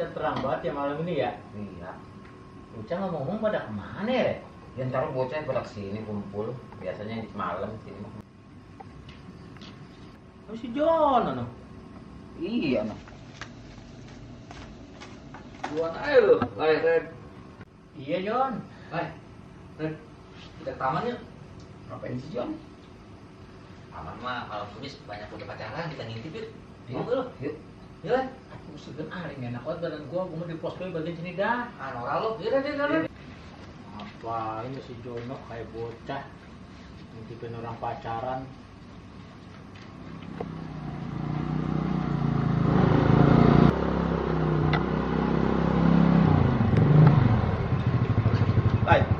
Kita terang banget ya malam ini ya. Iya. Bocah ngomong-ngomong pada kemana ya? Ya ntar bocah pada kesini kumpul. Biasanya malam sini. Oh si John, ano? Iya, noh. Buan aja lu, Red. Iya John. Red, kita ke taman yuk. Ngapain sih, John? Taman mah kalau tulis banyak udah pacaran, kita ngintip yuk. Yuk, Mau lu? yuk. Iya, Aku segan enak banget badan gua mau di pos bagian sini dah. Nora lu, iya Red. Apa ini si Jono kayak bocah ngintipin orang pacaran.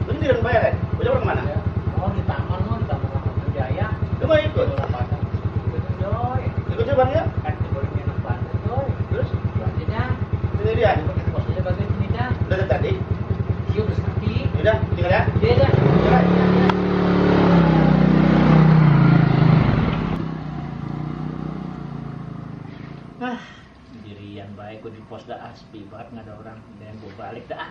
Ini yang bayar, Bocah mau kemana? Ya, mau di taman Taman Jaya. Lu mau ikut? Orang pacaran. Ikut Joy. Ikut coba ya? Kan goreng enak banget Joy. Terus? Belanjanya Sendirian? di pos bagian sini dah. Udah dari tadi? Iya udah sekali. Udah, tinggal ya? Iya dah. Jalan. Sendirian baik gue di pos dah sepi banget nggak ada orang. Dan gue balik dah.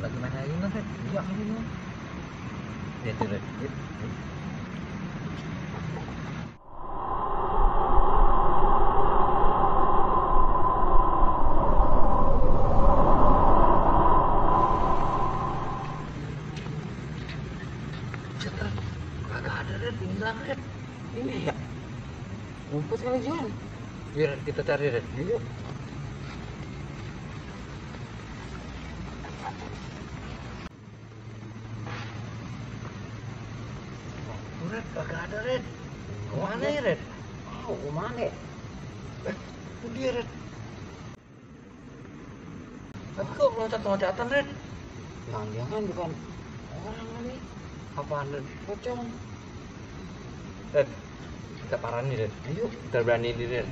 Lagi main ayunan, Red. Iya, ayunan. Lihat tuh, Red. Cetar, kagak ada, Red. Hilang, Red. Ini ya. Ngumpet kali, John. Biar kita cari, Red. Yuk. Red, kagak ada, Red. Kemana ya, Red? Oh, kemana? Itu dia, Red. Tapi kok loncat-loncatan, Red? Jangan-jangan bukan orang kali. Apaan, Red? Pocong. Red, kita parani, Red. Ayo, kita berani diri, Red.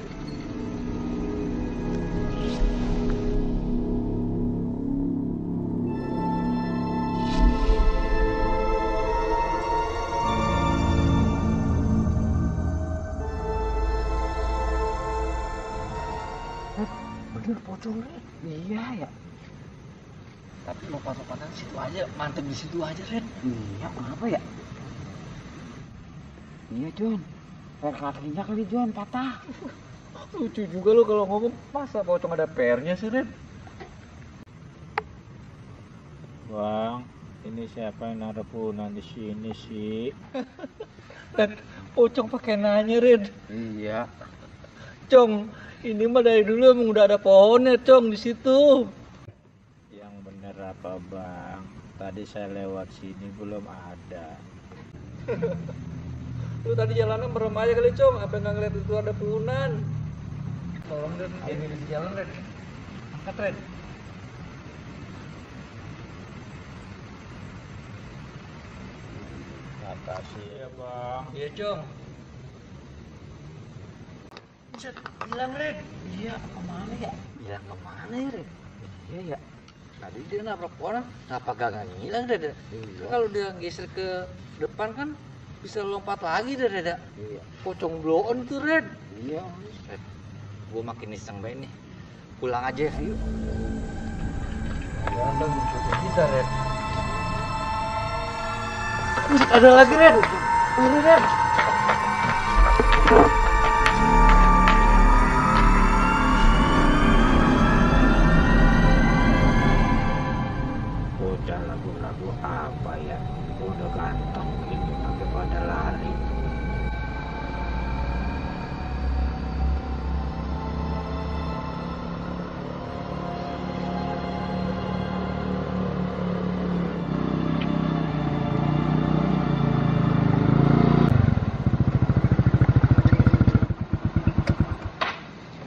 Bener pocong, Red. Iya ya. Tapi lompat-lompatan situ aja, mantep di situ aja, Red. Iya, kenapa ya? Iya, John. Per kakinya kali, John, patah. Lucu juga lo kalau ngomong, masa pocong ada pernya sih, Red? Bang, ini siapa yang naruh punan di sini sih? Dan pocong pakai nanya, Red. Iya. Cong, ini mah dari dulu emang udah ada pohonnya, Cong, di situ. Yang bener apa bang? Tadi saya lewat sini belum ada. Lu tadi jalannya merem aja kali, Cong. Apa nggak ngeliat itu ada punan? Tolong, Red. Ini di jalan, Red. Angkat, Red. Makasih ya bang. Iya, Cong. Buset, hilang, Red. Iya, kemana ya? Hilang kemana ya, Red? Iya ya. Tadi dia nabrak orang, kenapa gak ngilang, Red? Iya. Kalau dia geser ke depan kan bisa lompat lagi, Red. Iya. Pocong blow on tuh, Red. Iya. Gue makin iseng banget nih. Pulang aja, yuk. Bisa, Red. Ada lagi, Red. Ini, Red. Bocah lagu-lagu apa ya? Udah ganteng ini sampai pada lari.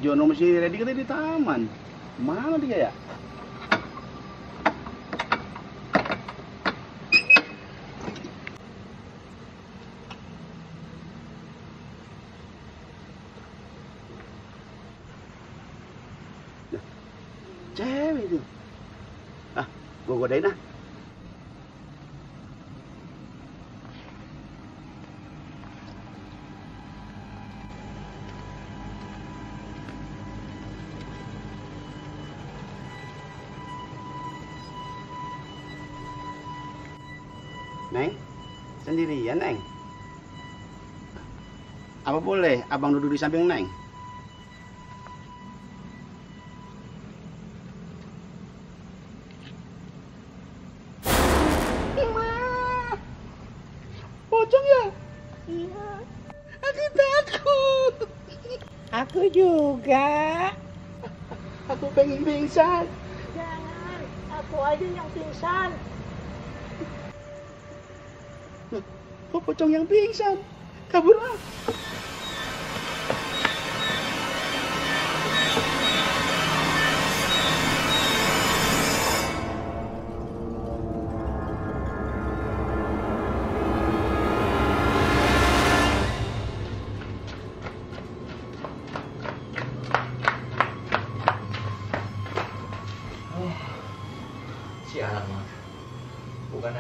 Jono masih ready katanya di taman. Mana dia ya? Cewek itu. Ah, gua godain ah. Neng, sendirian, Neng? Apa boleh abang duduk di samping Neng? Pocong ya? Iya. Aku takut. Aku juga. Aku pengen pingsan. Jangan, aku aja yang pingsan. Kok pocong yang pingsan? Kabur ah. Sialan mah. Bukan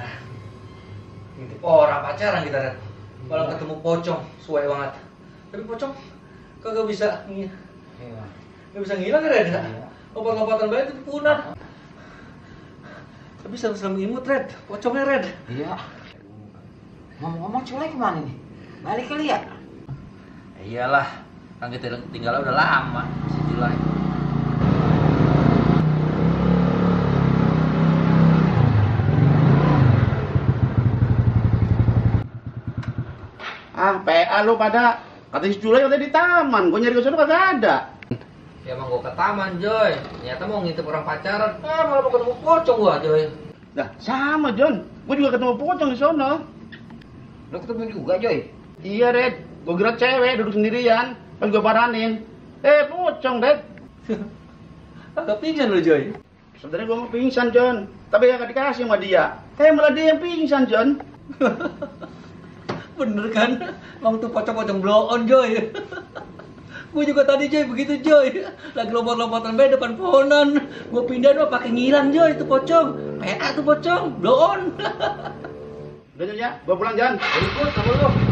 ngintip orang pacaran kita, Red. Malah ketemu pocong, suai banget. Tapi pocong kagak bisa nggak bisa ngilang ya, Red. Lompat-lompatan banget itu punah. Tapi serem-serem imut, Red. Pocongnya, Red. Iya. Ngomong-ngomong Culai kemana nih? Balik kali ya? Iyalah, kan kita tinggalnya udah lama, si Culai. Ah, PA lu pada katanya si Culai katanya di taman. Gua nyari ke sana kagak ada. Ya emang gua ke taman, Joy. Ternyata mau ngintip orang pacaran. Malah mau ketemu pocong gua, Joy. Nah, sama John. Gua juga ketemu pocong di sono. Lo ketemu juga, Joy? Iya, Red. Gua kira cewek duduk sendirian. Pas gua paranin. Pocong, Red. Kagak pingsan lu, Joy. Sebenarnya gua mau pingsan, John. Tapi gak dikasih sama dia. Malah dia yang pingsan, John. Bener kan? Emang tuh pocong-pocong blow on, Joy. Gue juga tadi, Joy, begitu, Joy. Lagi lompat-lompatan bayi depan pohonan. Gue pindah doang pakai ngilang, Joy, itu pocong. PA tuh pocong, blow on. Udah, John ya. Gua pulang, John. Ikut sama lu.